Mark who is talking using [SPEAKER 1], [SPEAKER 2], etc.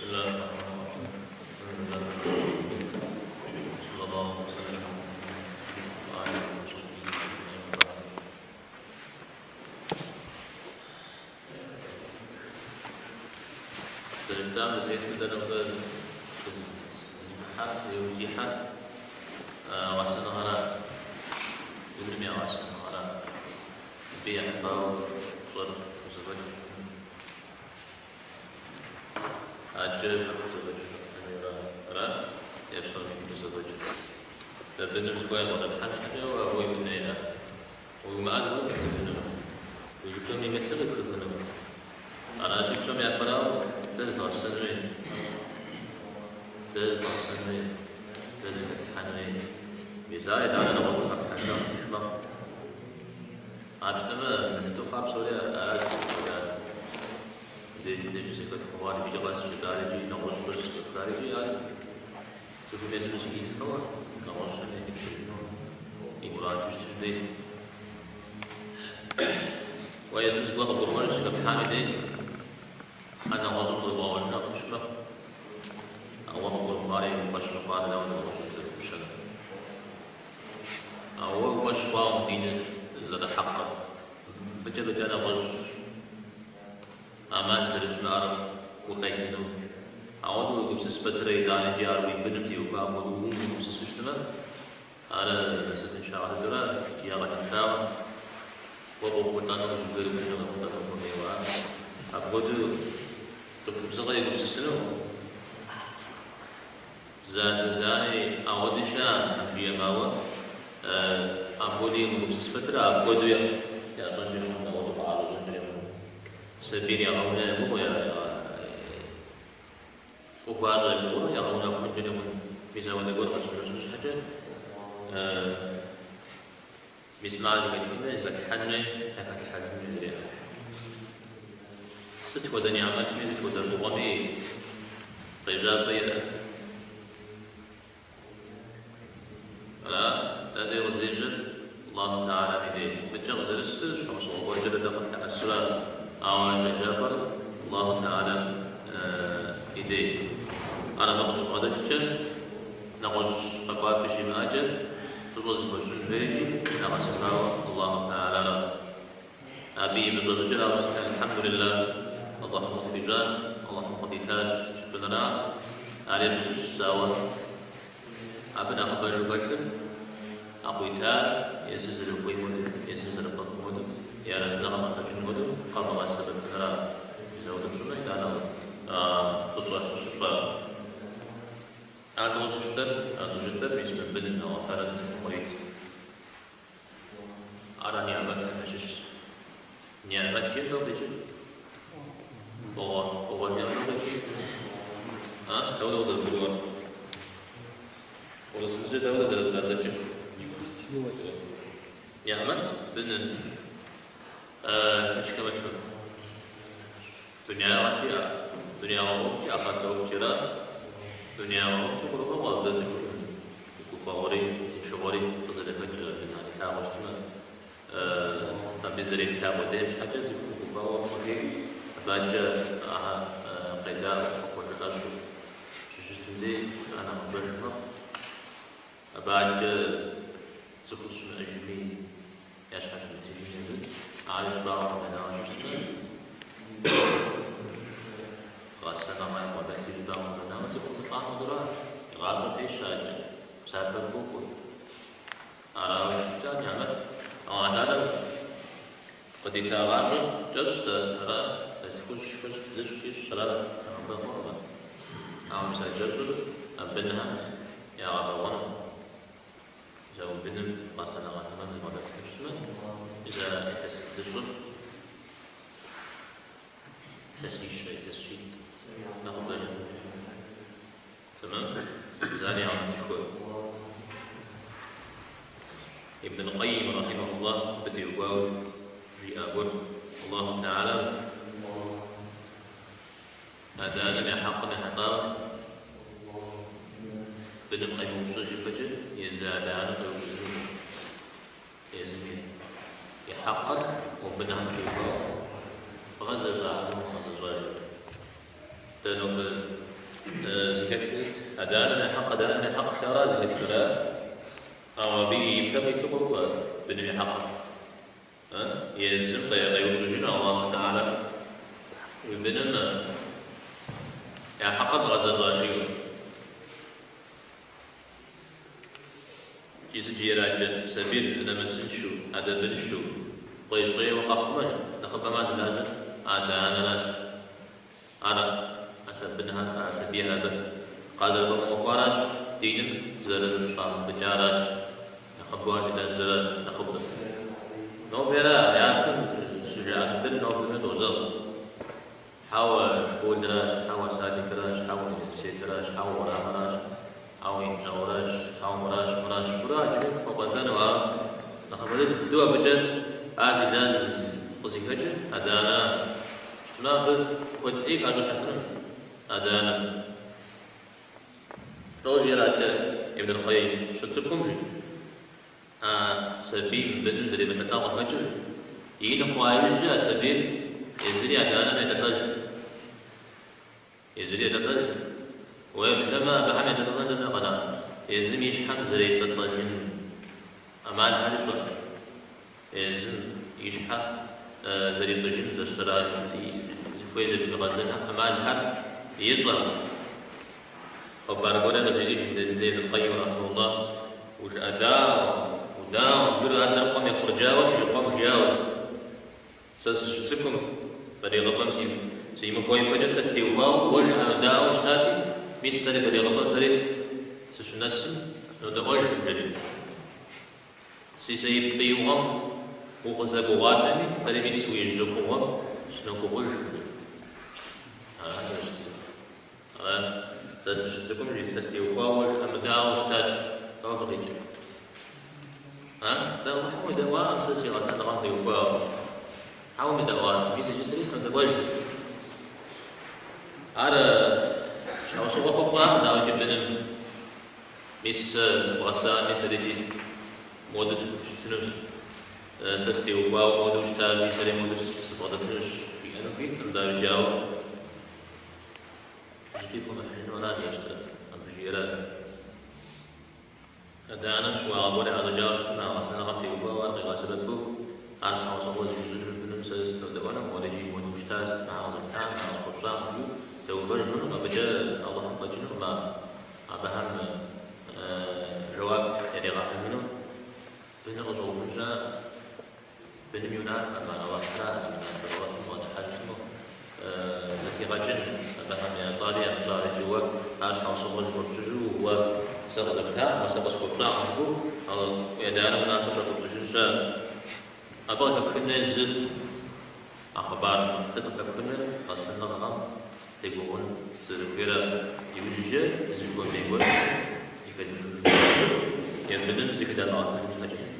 [SPEAKER 1] Зэрыжытӏам дытету дэ нобэ дызыхыхьэр, иужь дихьэр гъэсэныгъэра, быным я гъэсэныгъэра, абы ехьэлӏауэ тщӏэр тхузэфӏэкӏ. Адэкӏэ тхузэфӏэкӏыр ара, е псоми тхузэфӏэкӏыр. Дэ быным зыгуэр ебгъэдэплъхьэн щхьэкӏэ уэ уимыӏэн хуейӏэ. Уимыӏэр зыгуэр къептыфыну, уи жыпым имылъыр къипхыфыну. Аращи, псом япэрауэ, дэ зыдгъэсэн хуей, дэ зыдгъэсэн хуей, дэ зыхэтлъхьэн хуей. Мис ар итӏанэ нэгъуэщӏым хэплъхьэну нэхъ тынш мэхъу. Къапщтэмэ, мы жытӏэу хъуа псори аращ зыхуэдар. Мыбдеж дыщызэхэтхыу хъуар иджыри къэс жытӏар икӏи нэгъуэщӏхэр щызэхэтхар икӏи ар цӏыхум езым зыхилъхьэуэ, нэгъуэщӏхэм яхипщэжыну и мураду щытын хуей. Уэ езым зыгуэр къыбгурыӏуэну щыхэплъхьам и дей, ар нэгъуэщӏым гурыбгъэӏуэну нэхъ тынш мэхъу. Ауэ къыбгурымыӏуари уи фӏэщ мыхъуар дауэ нэгъуэщӏым зэрыпыпщэнур? Ауэ уэ уи фӏэщ хъуауэ мы диныр зэрыхьэкъыр, мыбыкӏэ фӏэкӏа нэгъуэщӏ ӏэмал зэрыщымыӏэр укъелыну. Ауэдэу уегупсыс пэтрэ итӏанэ икӏи ар уи быным теухуа апхуэдэу умыгупсысу щытмэ, ар насыпыншагъэ дыдэра икӏи акъылыншагъэ. Уэ къохъулӏэну узыхуейр уи быным къехъулӏэну ухуэмейуэ ара? Апхуэдэу цӏыху губзыгъэ егупсысыну? Зы адэ-зы ани ауэди щыӏэкъым жиӏэм, ауэ апхуэдэу емыгупсыс пэтрэ апхуэдэу ящӏэнкӏэри хъун, апхуэдэу къаӏэщӏэщӏэнкӏэри хъун. Сабийр ягъэунэ ягугъэу, фӏы хуащӏэ ягугъэурэ ягъэунэхъункӏэри хъун. Мис апхуэдэ гуэр къытщымыщӏын щхьэкӏэ, мис мыр зыхэтхын хуей, зыхэтлъхьэн хуей, яхэтлъхьэжын хуей зэриӏэр. Сыт хуэдэ ниӏэмэтми, сыт хуэдэ фӏыгъуэми къежьапӏэ иӏэ. Ара, дэ дей къыздежьэр Аллаху Тэхьэлам и деж. Мыдкӏэ къызэрысыр щхьэусыгъуэ гуэркӏэрэ дэ къытлъэӏэсыра, ауэ къежьапӏэр Аллаху Тэхьэлам и дей. Ар абы къыщыбгъэдэкӏкӏэ, нэгъуэщӏ къэкӏуапӏи щимыӏэкӏэ, фӏыщӏэ зыхуэщӏын хуейкӏи нэгъэсыпауэ Аллаху Тэхьэлара. Абы и мыщӏэ щӏыкӏэр ауэ сытми Алхьэмдулиллах, Аллахьым къытхуищӏащ, Аллахьым къыдитащ жыпӏэнра, ари абы щыщщ, ауэ абы нэхъыбэжу хэлъыр а къуитар езыр зэрыхуейм хуэдэу, езыр зэрыфӏэфӏым хуэдэу, и арэзыныгъэм къыхэкӏын хуэдэу къэбгъэсэбэпынра. Мис ауэдэу пщӏымэ, итӏанэ фӏыщӏэ къыщыпщӏар. Ар дыгъуэ ар щӏыжытӏэр, мис мы бын Аллахьталэм цӏыхум кърит. Ар а ниӏэмэтхэм ящыщщ. Ниӏэмэт жиӏэм дауэ къикӏыр? Фӏыгъуэ, фӏыгъуэ жиӏэм дауэ къикӏыр? А, дауэ къызэрыбгурыӏуэр? Урысыбзэкӏэ дауэ зэрызэрадзэкӏыр?
[SPEAKER 2] Милость.
[SPEAKER 1] Ниӏэмэт быныр шэч хэмылъу. Дунеягъэкӏи, дунеягъэ ӏуэхукӏи, ахърэт ӏуэхукӏи ара? Дунеягъэ ӏуэхукӏи гурыӏуэгъуэ абы цӏыхум и гуфӏэгъуэри, тыншыгъуэри къызэрыхэкӏыр, абы нэр илъагъуу щытмэ, абы зэрилъа къудейм щхьэкӏэ цӏыхум гуфӏэгъуэ къыхех, абы адэкӏэ ахэр къедаӏуэу, къыхуэжыӏэщӏэу щыщытым дей ар нэхъыбэж мэхъу. Абы адэкӏэ цӏыхур щымыӏэжми, ящхьэщымытыжми абы ар щӏыбагъым къыдэнауэ щытмэ, гъэсэныгъэ ябгъэдэлъу щӏыбагъым къыдэнауэ цӏыхур мылӏам хуэдэура, и гъащӏэр пещэ адэкӏэ, псапэр хуокӏуэ. Арауэ щыткӏэ ар ниӏэмэт. Алыхьталэм къыдита гъащӏэр кӏэщӏщ дэ, ара, илъэс тхущӏ, хыщӏ, блыщӏ, ищӏ, ара, нэхъыбэ хъуркъым. Ауэ мис а кӏэщӏыр а бынхэм ягъэбэгъуэну. Мис а уи быным гъэсэныгъэ тэмэм ебгъэдэплъхьэу щытмэ, мис а илъэс блыщӏыр, илъэсищэ, илъэс щитӏ нэхъыбэж. Тэмэм? Мис ар ниӏэмэтышхуэ. Ибн аль-Къайим рахьимахуллах абы теухуауэ жиӏа гуэр, Аллаху Тэхьэлам Адэ-анэм я хьэкъым ехьэлӏауэ быным къемыупщӏыж ипэкӏэ езы адэ-анэм къеупщӏыжынущ. Езым и хьэкъыр уэ бынхэм теухуауэ бгъэзэщӏа хьэмэ умыгъэзэщӏа жиӏэу. Дэ нобэ. Зэхэтхыр сыт? Адэ-анэм я хьэкъ, адэ-анэм я хьэкъ жаӏэурэ зэхэтхыр, а? Ауэ абы и пэ къиту къокӏуэ быным и хьэкъыр. Езым къеупщӏыжыну Аллаху Тэхьэлам уи быным я хьэкъыр бгъэзэщӏа жиӏэу. Икӏи сыт жиӏэраткӏэ, сабийр нэмысыншэу, ӏэдэбыншэу, къуейщӏейуэ къэхъумэ, нэхъыбэм ар зилажьэр адэ-анэращ. Ар а сабынхэр, а сабийхэр абы къазэрыфӏэмыӏуэхуаращ, диным зэрыщӏамыпӏыкӏаращ, нэхъыбэу ар зилажьэр нэхъыбэ. Нобэра, япэм щыжаӏа дыдэр нобэми къозэгъ. Хьэуэ, школыращ, хьэуэ, садикыращ, хьэуэ, университетыращ, хьэуэ, уэрамыращ, хьэуэ, и ныбжьэгъуращ, хьэуэ, мыращ, мыращ, жыпӏэурэ иджыри пхуэкъуэлэну, ауэ нэхъыбэ дыдэу абыкӏэ ар зилажьэр къызыхэкӏыр адэ-анэра. Щытмэ, абы куэд ӏей хащӏыхьыфынум адэ-анэм. Лӏо жиӏэраткӏэ Ибн аль-Къайим щыцӏыкӏум жи, а сабийм быным зэремылӏэлӏам къыхэкӏыу жи, ин хъуа иужькӏэ а сабийр езыри адэ-анэм елӏэлӏэж. Езыри елӏэлӏэж. Уеблэмэ, абыхэм елӏэлӏэн дэнэ къэна, езым и щхьэм зэрелӏэлӏэжын ӏэмалхэр ищӏэркъым. Езым и щхьэ зэрипӏыжын, зэщыра зыхуей зэрыхуигъэзэн ӏэмалхэр ищӏэркъым. Хъыбар гуэри къыжеӏэж Ибн Къайим рахьимэхуллах, Ужыӏэдаӏуэ, удаӏуэ, жиӏэурэ адэр къуэм ехъурджауэ, жи къуэм жиӏауэ. Сэ сыщыцӏыкӏум, балигъыпӏэм симыхуэ ипэкӏэ сэ стеухуауэ уэ жыӏэмыдаӏуэу щытати, мис сэри балигъыпӏэм сэри сыщынэсым, сынодэӏуэжкъым, жери. Си сабиигъуэм укъызэгугъуатэми, сэри мис уи жьы хъугъуэм сыногугъуж, жери. Ара зэрыщытыр? Ара? Сэ сыщыцӏыкӏум, жи, сэ стеухуауэ уэ жыӏэмыдаӏуэу щытащ. Дауэ абы къикӏыр? А? Дэ Алыхьым уедэӏуакъым сэ си гъэсэныгъэм теухуауэ. Хьэ уемыдэӏуа? Мис иджы сэри сынодэӏуэж. Ар щхьэусыгъуэ хуэхъуакъым, дауикӏи быным. Мис сэ сыбгъэсами, сэри икӏи модэу сыхущытынущ, сэ стеухуауэ модэу щытащи, сэри модэу сыбгъэдэтынущ, жиӏэну хуиткъым, дауикӏи, ауэ зыщӏыпӏи пхуэмыхьыжыну арат зэрыщытыр, абы жиӏэрат. Адэ-анэм щыуагъэ гуэр яӏэщӏэкӏауэ щытмэ, а гъэсэныгъэм теухуауэ ар къигъэсэбэпу, ар щхьэусыгъуэ зыхуищӏыжу быным сэ сынодэӏуэнукъым, уэри икӏи модэу ущытащ, мыхьэр къызэптам, мыхьэр къысхуэпщӏакъым, жиӏэу дэувэж хъунукъым, абыкӏэ Алыхьым фӏэкӏынукъым ар. Абыхэм жэуап яригъэхьыжыну быныр къыщӏэувын щыӏэкъым. Быным и унафэкъым ар, Алыхьра зи унафэр, Алыхьым бгъэдыхьэн щытмэ, зэхигъэкӏын абыхэм ящӏари ямыщӏари икӏи уэ ар щхьэусыгъуэ зыхуэпщӏыжу уэ сэ къызэптакъым, уэ сэ къысхуэпщӏакъым жыпӏэу уи адэ-анэм унафэ щӏахуэпщӏыжын щыӏэкъым. Абы къыхэпхын хуейр зы а хъыбарым. Сыт къыхэпхын хуейр? Гъэсэныгъэм дегугъун зэрыхуейра иужькӏэ дызыхуэмей гуэр зыхэдмыхыжын е быным зыхыдамыгъэхыжын щхьэкӏэ.